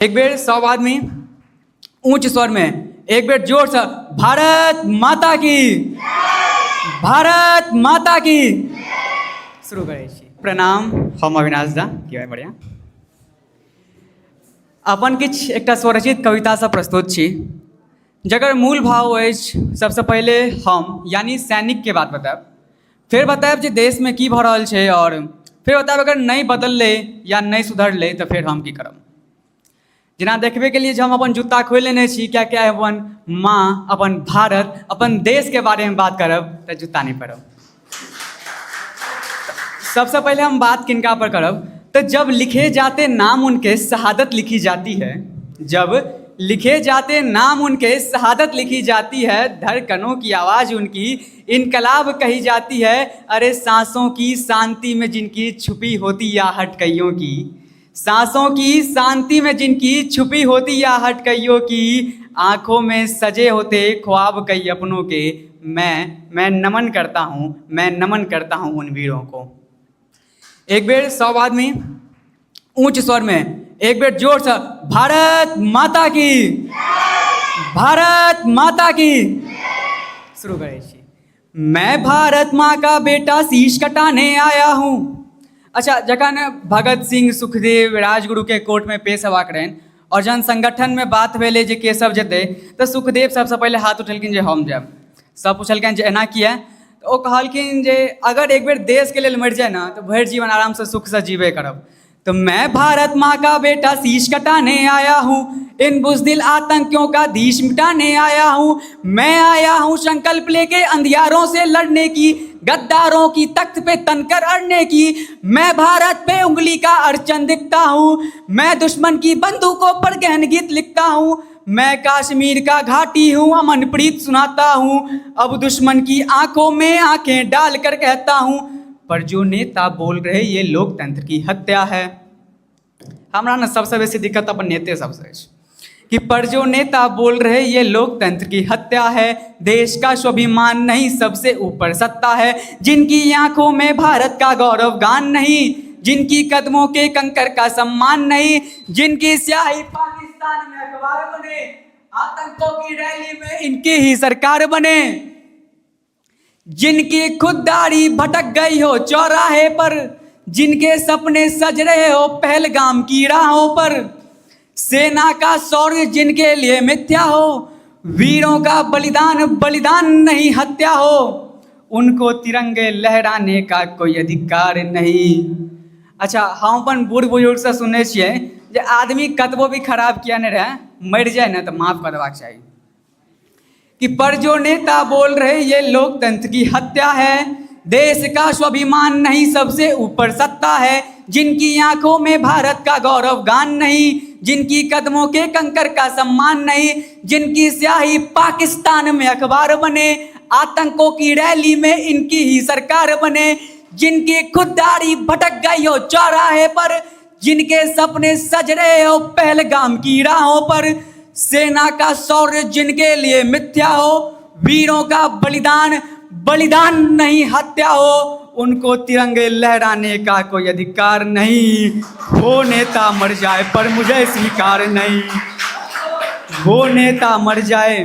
एक बेर सब आदमी ऊंच स्वर में एक बेर जोर से भारत माता की, भारत माता की शुरू करै छी। प्रणाम, हम अविनाश झा। की बढ़िया अपन किछु एकटा स्वरचित कवितासँ प्रस्तुत छी, जकर मूल भाव अछि सबसँ पहिले हम यानी सैनिकके बात बतायब, फेर बतायब जे देशमे की भऽ रहल छै, आओर फेर बतायब अगर नहि बदललै या नहि सुधरलै तऽ फेर हम की करब। जेना देखबे केलिए जे हम अपन जूता खोलि लेने छी, कियाकि आइ अपन माँ, अपन भारत, अपन देशके बारेमे बात करब तऽ जूता नहि पहिरब। सबसे पहले हम बात किनका पर करब तऽ जब लिखे जाते नाम उनके शहादत लिखी जाती है, जब लिखे जाते नाम उनके शहादत लिखी जाती है, धड़कनों की आवाज़ उनकी इनकलाब कही जाती है। अरे सांसों की शांति में जिनकी छुपी होती आहट कईयों की, सांसों की शांति में जिनकी छुपी होती आहट कईयों की, आंखों में सजे होते ख्वाब कई अपनों के, मैं नमन करता हूँ, मैं नमन करता हूँ उन वीरों को। एक बेर सब आदमी ऊंच स्वर में एक बेर जोर से भारत माता की, भारत माता की शुरू करै छी। मैं भारत माँ का बेटा शीश कटाने आया हूँ। अच्छा, जखन भगत सिंह, सुखदेव, राजगुरुके कोर्टमे पेश हेबाक रहनि आओर जहन संगठनमे बात भेलै जे के सब जेतै, तऽ सुखदेव सबसँ पहिले हाथ उठेलखिन जे हम जायब। सब पुछलकनि जे एना किया? तऽ ओ कहलखिन जे अगर एक बेर देशके लेल मरि जाय ने तऽ भरि जीवन आरामसँ सुखसँ जीबे करब। तो मैं भारत माँ का बेटा शीश कटाने आया हूँ, इन बुजदिल आतंकियों का धीश मिटाने आया हूँ। मैं आया हूँ संकल्प लेके अंधियारों से लड़ने की, गद्दारों की तख्त पे तनकर अड़ने की। मैं भारत पे उंगली का अड़चन दिखता हूँ, मैं दुश्मन की बंदूकों पर गहन गीत लिखता हूँ। मैं कश्मीर का घाटी हूँ, अमन प्रीत सुनाता हूँ, अब दुश्मन की आंखों में आंखें डाल कर कहता हूँ, पर जो नेता बोल रहे ये लोकतंत्र की हत्या है। हमरा ने सबसँ बेसी दिक्कत अपन नेते सबसँ अछि कि पर जो नेता बोल रहे ये लोकतंत्र की हत्या है, देश का स्वाभिमान नहीं सबसे ऊपर सत्ता है, जिनकी आंखों में भारत का गौरव गान नहीं, जिनकी कदमों के कंकर का सम्मान नहीं, जिनकी स्याही पाकिस्तान में अखबार बने, आतंकों की रैली में इनकी ही सरकार बने, जिनकी खुददारी भटक गई हो चौराहे पर, जिनके सपने सज रहे हो पहलगाम की राहों पर, सेना का शौर्य जिनके लिए मिथ्या हो, वीरों का बलिदान बलिदान नहीं हत्या हो, उनको तिरंगे लहराने का कोई अधिकार नहीं। अच्छा, हम अपन बूढ़ बुजुर्गसँ सुनने छियै जे आदमी कतबो भी खराब किया नहि रहए, मरि जाय ने तऽ माफ कऽ देबाक चाही। कि पर जो नेता बोल रहे ये लोकतंत्र की हत्या है, देश का स्वाभिमान नहीं सबसे ऊपर सत्ता है, जिनकी आंखों में भारत का गौरव गान नहीं, जिनकी कदमों के कंकर का सम्मान नहीं, जिनकी स्याही पाकिस्तान में अखबार बने, आतंकों की रैली में इनकी ही सरकार बने, जिनकी खुददारी भटक गई हो चौराहे पर, जिनके सपने सज रहे हो पहलगाम की राहों पर, सेना का शौर्य जिनके लिए मिथ्या हो, वीरों का बलिदान बलिदान नहीं हत्या हो, उनको तिरंगे लहराने का कोई अधिकार नहीं। वो नेता मर जाए पर मुझे स्वीकार नहीं, वो नेता मर जाए।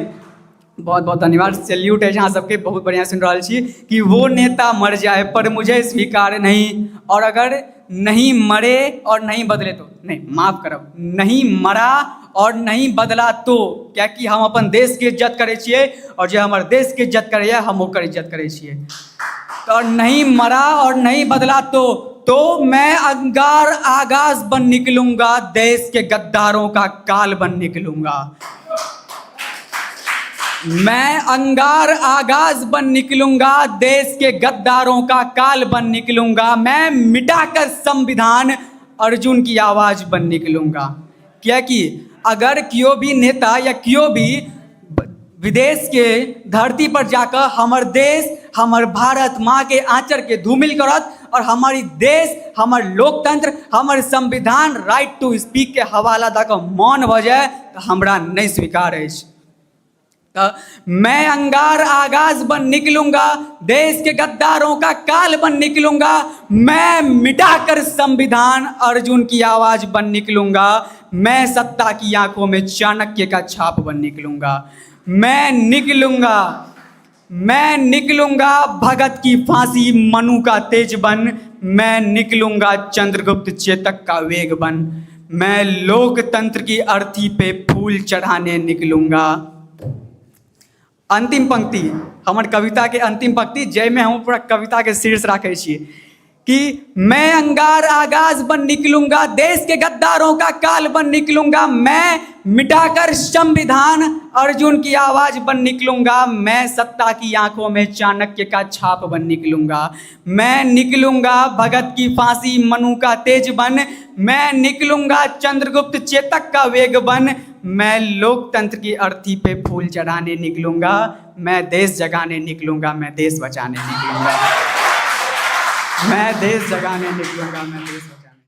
बहुत बहुत धन्यवाद। सैल्यूट है अहाँ सबके, बहुत बढ़िआँ सुनि रहल छी। कि वो नेता मर जाए पर मुझे स्वीकार नहीं, और अगर नहीं मरे और नहीं बदले तो नहीं, माफ करब, नहीं मरा और नहीं बदला तो, कियाकि हम अपन देशके इज्जत करै छियै और जे हमर देशके इज्जत करैए हम ओकर इज्जत करै छियै। तो नहीं मरा और नहीं बदला तो मैं अंगार आगाज बन निकलूंगा, देश के गद्दारों का काल बन निकलूंगा। मैं अंगार आगाज बन निकलूंगा, देश के गद्दारों का काल बन निकलूंगा। मैं मिटाकर संविधान अर्जुन की आवाज बन निकलूंगा। कियाकि अगर केओ भी नेता या केओ भी विदेश के धरती पर जाकर हमर देश, हमर भारत माँ के आंचर के धूमिल करत और हमारी देश, हमर लोकतंत्र, हमर संविधान, राइट टू स्पीक के हवाला दऽ कऽ मौन भऽ जाय, तऽ हमरा नहि स्वीकार अछि। तऽ मैं अंगार आगाज बन निकलूंगा, देश के गद्दारों का काल बन निकलूंगा, मैं मिटाकर संविधान अर्जुन की आवाज बन निकलूंगा, मैं सत्ता की आंखों में चाणक्य का छाप बन निकलूंगा, मैं निकलूंगा, मैं निकलूंगा भगत की फांसी मनु का तेज बन, मैं निकलूंगा चंद्रगुप्त चेतक का वेग बन, मैं लोकतंत्र की अर्थी पे फूल चढ़ाने निकलूंगा। अंतिम पंक्ति, हमर कविता के अंतिम पंक्ति, जाहिमे हम पूरा कविता के शीर्ष राखै छियै कि मैं अंगार आगाज बन निकलूंगा, देश के गद्दारों का काल बन निकलूंगा, मैं मिटाकर संविधान अर्जुन की आवाज बन निकलूंगा, मैं सत्ता की आंखों में चाणक्य का छाप बन निकलूंगा, मैं निकलूंगा भगत की फांसी मनु का तेज बन, मैं निकलूंगा चंद्रगुप्त चेतक का वेग बन, मैं लोकतंत्र की अर्थी पे फूल चढ़ाने निकलूंगा, मैं देश जगाने निकलूंगा, मैं देश बचाने निकलूंगा, मैं देश जगाने निकलूंगा, मैं देश बचाने।